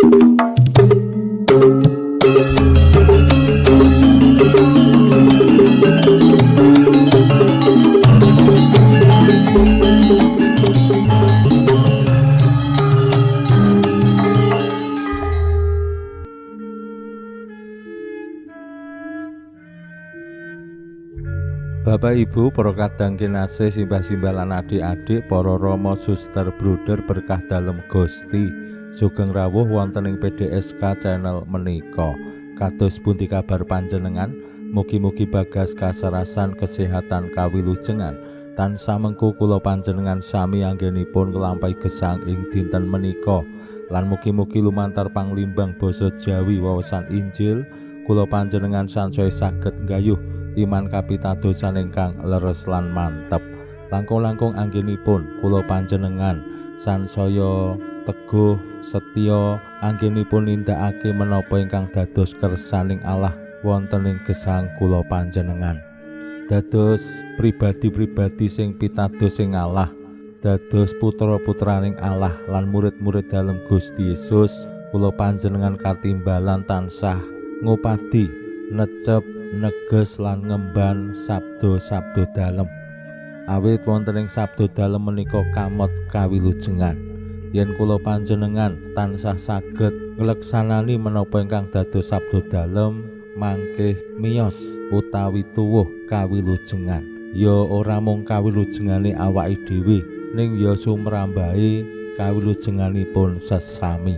Bapak Ibu, para kadang kinasih, simbah-simbah lan adik-adik, para rama, suster, bruder berkah dalem Gusti. Sugeng rawuh wonten ing PDSK channel menika. Kados pundi kabar panjenengan? Mugi-mugi bagas kasarasan kesehatan kawilujengan. Tansah mengku kula panjenengan sami anggenipun nglampahi gesang ing dinten menika. Lan mugi-mugi lumantar panglimbang basa Jawi wawasan Injil kula panjenengan sansaya saged nggayuh iman kapitadosan ingkang leres lan mantep. Langkung-langkung anggenipun kula panjenengan sansaya teguh setya anggenipun nindakake menapa ingkang dados kersaning Allah wonten ing gesang kula panjenengan. Dados pribadi-pribadi sing pitados ing Allah, dados putra-putraning Allah lan murid-murid dalem Gusti Yesus, kula panjenengan katimbalan tansah ngupadi, necep, neges lan ngemban sabda-sabda dalem. Awit wonten ing sabda dalem menika kamot kawilujengan. Yen kula panjenengan tansah saged ngleksanani menapa ingkang dados sabda dalem, mangke miyos utawi tuwuh kawilujengan. Ya ora mung kawilujengane awake dhewe, ning ya sumrambahe kawilujenganipun sesami.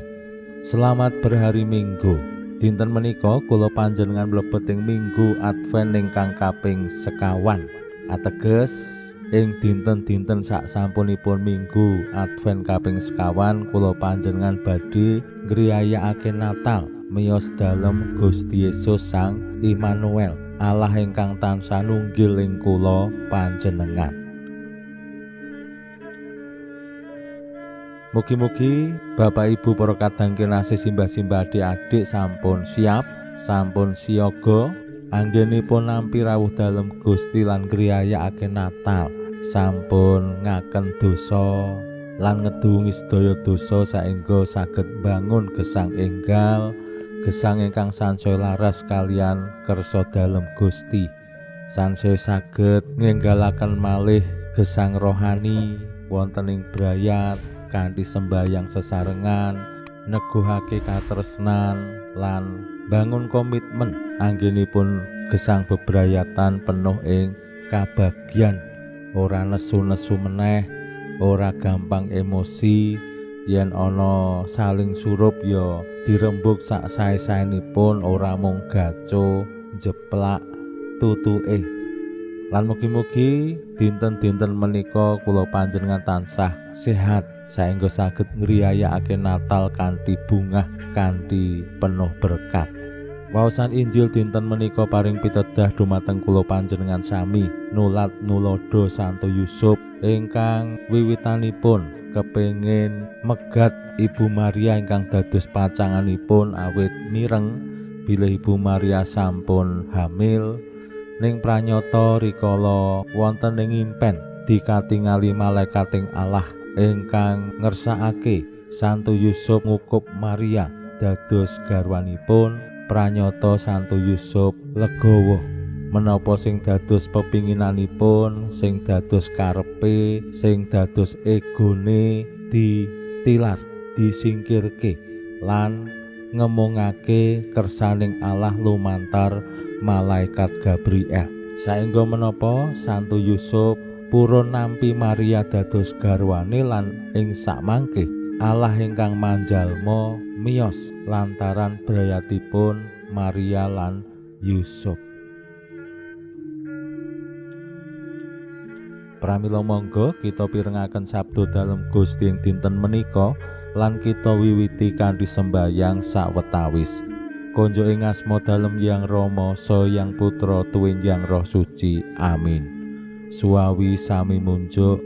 Selamat berhari Minggu. Dinten menika kula panjenengan mlebet ing Minggu Advent ingkang kaping sekawan. Ateges ing dinten-dinten saksampunipun Minggu Advent kaping sekawan kula panjenengan badhe ngriyayakake Natal miyos dalem Gusti Yesus Sang Immanuel, Allah ingkang tansah nunggil ing kula panjenengan. Mugi-mugi Bapak Ibu para kadang kinasih, simbah-simbah adik-adik sampun siap, sampun siaga anggenipun nampi rawuh dalem Gusti lan ngriyayakake Natal, sampun ngaken dosa lan ngedungi sedaya dosa saengga saged bangun gesang enggal, gesang ingkang sansaya laras kalian kersa dalem Gusti. Sansaya saged ngenggalaken malih gesang rohani wonten ing brayat kanthi sembayang sesarengan, neguhake katresnan lan bangun komitmen anggenipun gesang bebrayatan penuh ing kabagyan, ora nesu-nesu meneh, ora gampang emosi. Yen ana saling surup ya dirembug sak sae-saenipun, ora mung gaco jeplak tutuke. Lan mugi-mugi dinten-dinten menika kula panjenengan tansah sehat saengga saged ngriyayakake Natal kanthi bungah, kanthi penuh berkat. Waosan Injil dinten menika paring pitedah dumateng kula panjenengan sami nulat nulodo Santo Yusuf ingkang wiwitanipun kepengin megat Ibu Maria ingkang dados pacanganipun awit mireng bilih Ibu Maria sampun hamil. Ning pranyata rikala wonten ing impen dikatingali malaikating Allah ingkang ngersakake Santo Yusuf ngukup Maria dados garwanipun, pranyata Santo Yusuf legawa menapa sing dados pepinginanipun, sing dados karepe, sing dados egone ditilar, disingkirke lan ngemungake kersaning Allah lumantar malaikat Gabriel. Saengga menapa Santo Yusuf purun nampi Maria dados garwane lan ing sakmangke Allah ingkang manjalma miyos lantaran brayatipun Maria lan Yusuf. Pramila monggo kita pirengaken sabda dalem Gusti ing dinten menika lan kita wiwiti kanthi sembayang sawetawis. Konjuk ing asma dalem Yang Rama, Saha Yang Putra, tuwin Yang Roh Suci. Amin. Suwawi sami munjuk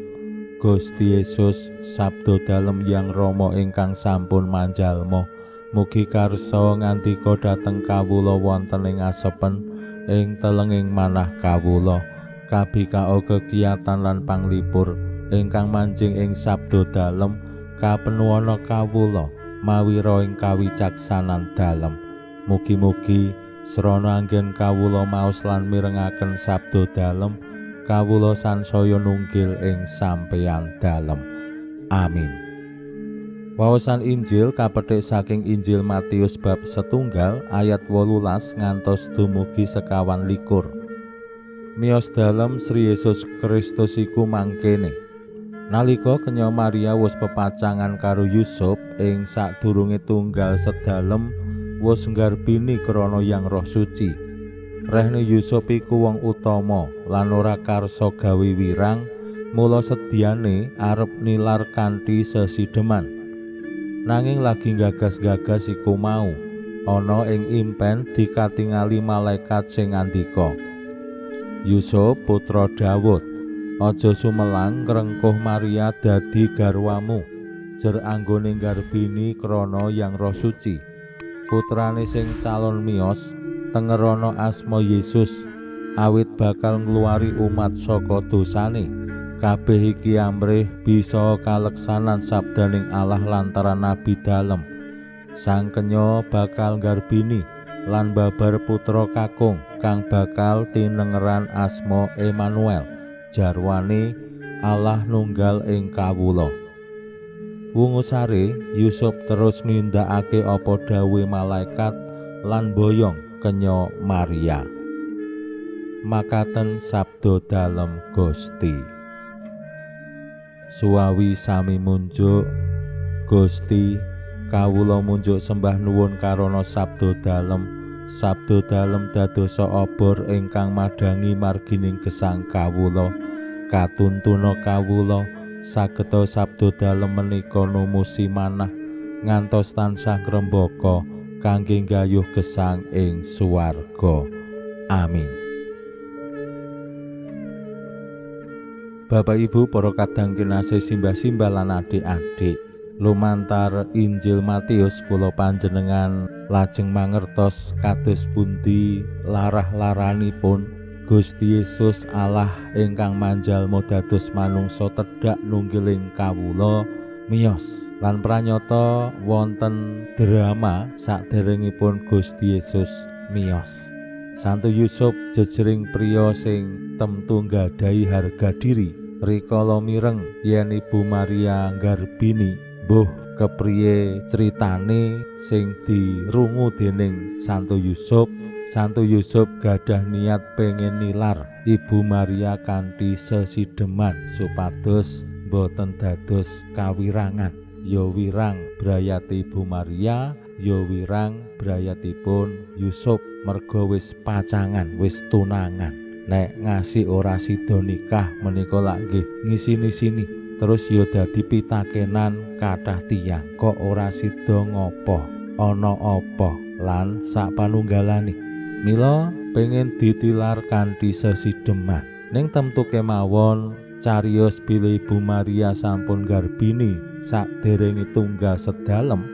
Gusti Yesus, sabda dalem Yang Rama ingkang sampun manjalma. Mugi karsa ngandika dhateng kawula wonten ing asepen ing telenging manah kawula. Kabikao kegiatan lan panglipur ingkang manjing ing sabda dalem kapenuwana kawula mawira ing kawicaksanan dalem. Mugi-mugi srana anggen kawula maos lan mirengaken sabda dalem, kawula sansaya nunggil ing sampeyan dalem. Amin. Waosan Injil kapethik saking Injil Matius bab 1 ayat 18 ngantos dumugi 21. Miyos dalem Sri Yesus Kristus iku mangkene. Nalika kenya Maria wis pepacangan karo Yusuf ing sadurunge tunggal sedalem wis nggarbini krana Yang Roh Suci. Rehne Yusuf iku wong utama lan ora karsa gawe wirang, mula sediane arep nilar kanthi sesideman. Nanging lagi gagas-gagas iku mau, ana ing impen dikatingali malaikat sing ngandika, "Yusuf putra Dawud, aja sumelang ngrengkuh Maria dadi garwamu, jer anggone nggarbini krana Yang Roh Suci. Putrane sing calon miyos tengerana asma Yesus, awit bakal ngluwari umat saka dosane. Kabeh iki amrih bisa kaleksanan sabdaning Allah lantaran nabi dalem. Sang kenya bakal nggarbini lan babar putra kakung kang bakal tinengeran asma Emmanuel, jarwane Allah nunggal ing kawula." Wungusare Yusuf terus nindakake apa dawuhe malaikat lan boyong kenya Maria. Makaten sabda dalem Gusti. Suwawi sami munjuk, Gusti, kawula munjuk sembah nuwun karana sabda dalem. Sabda dalem dadosa obor ingkang madhangi margining gesang kawula. Katuntuna kawula sageta sabda dalem menika numusi manah ngantos tansah ngrembaka kangge nggayuh gesang ing swarga. Amin. Bapak Ibu para kadang kinasih, simbah-simbah lan adik-adik, lumantar Injil Matius kula panjenengan lajeng mangertos kados pundi larah-laranipun Gusti Yesus Allah ingkang manjalma dados manungsa tedhak nunggiling kawula miyos lan pranyata wonten drama saderengipun Gusti Yesus miyos. Santo Yusuf jejering priya sing temtu nggadahi harga diri rikala mireng yen Ibu Maria nggarbini, mbuh kepriye critane sing dirungu dening Santo Yusuf. Santo Yusuf gadah niat pengen nilar Ibu Maria kanthi sesideman supados boten dados kawirangan. Ya wirang brayati Ibu Maria, ya wirang brayatipun Yusuf, merga wis pacangan, wis tunangan. Nek ngasih ora sida nikah menika lak nggih ngisini-sini. Terus ya dadi pitakenan kathah tiyang, kok ora sida ngopo, ana apa lan sak panunggalane. Mila pengen ditilar kanthi sesideman. Ning temtu kemawon cariyos bilih Ibu Maria sampun garbini saderenge tunggal sedalem,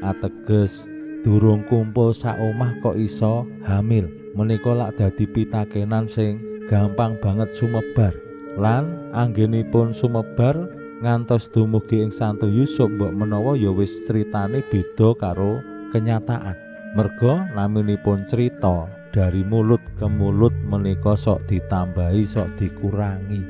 ateges durung kumpul sak omah kok iso hamil. Menika lak dadi pitakenan sing gampang banget sumebar. Lan anggenipun sumebar ngantos dumugi ing Santo Yusuf, mbok menawa ya wis critane beda karo kenyataan. Merga naminipun cerita dari mulut ke mulut menika sok ditambahi sok dikurangi.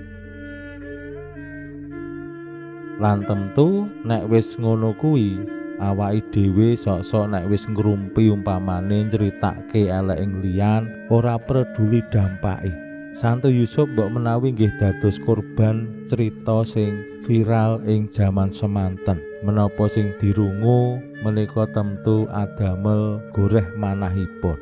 Lan tentu nek wis ngono kuwi awake dhewe sok-sok nek wis ngrumpi umpamane nyritake elek ing liyan ora peduli dampake. Santo Yusuf mbok menawi nggih dados korban cerita sing viral ing jaman semanten. Menapa sing dirungu menika tentu adamel goreh manahipun.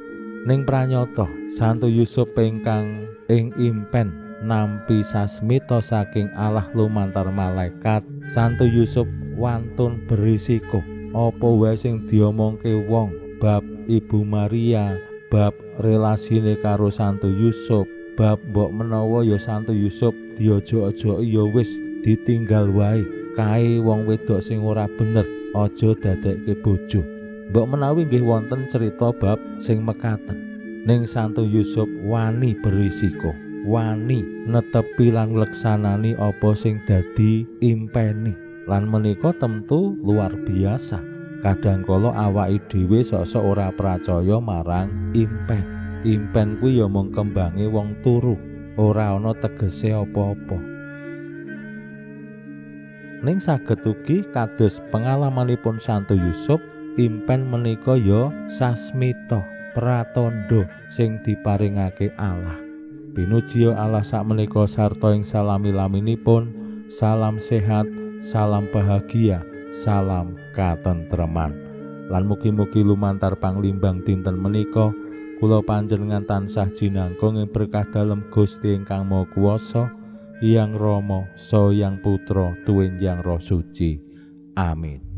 Ning pranyata Santo Yusuf ingkang ing impen nampi sasmita saking Allah lumantar malaikat, Santo Yusuf wantun berisiko. Apa wae sing diomongke wong bab Ibu Maria, bab relasine karo Santo Yusuf, bab mbok menawa ya Santo Yusuf diojok-ojoki ya wis ditinggal wae, kae wong wedok sing ora bener aja dadekke bojo. Mbok menawi nggih wonten cerita bab sing mekaten. Ning Santo Yusuf wani berisiko, wani netepi lan ngleksanani apa sing dadi impene. Lan menika tentu luar biasa. Kadang kala awake dhewe sok-sok ora pracaya marang impen. Impen kuwi ya mung kembange wong turu, ora ana tegese apa-apa. Ning saged ugi kados pengalamanipun Santo Yusuf, impen menika ya sasmita, pratandha sing diparingake Allah. Pinujiya Allah sakmenika sarta ing salami-laminipun, salam sehat, salam bahagia, salam katentreman. Lan mugi-mugi lumantar panglimbang dinten menika kula panjenengan tansah jinangkung ing berkah dalem Gusti ingkang Maha Kuwasa, Hyang Rama, Saha Hyang Putra, tuwin Hyang Roh Suci. Amin.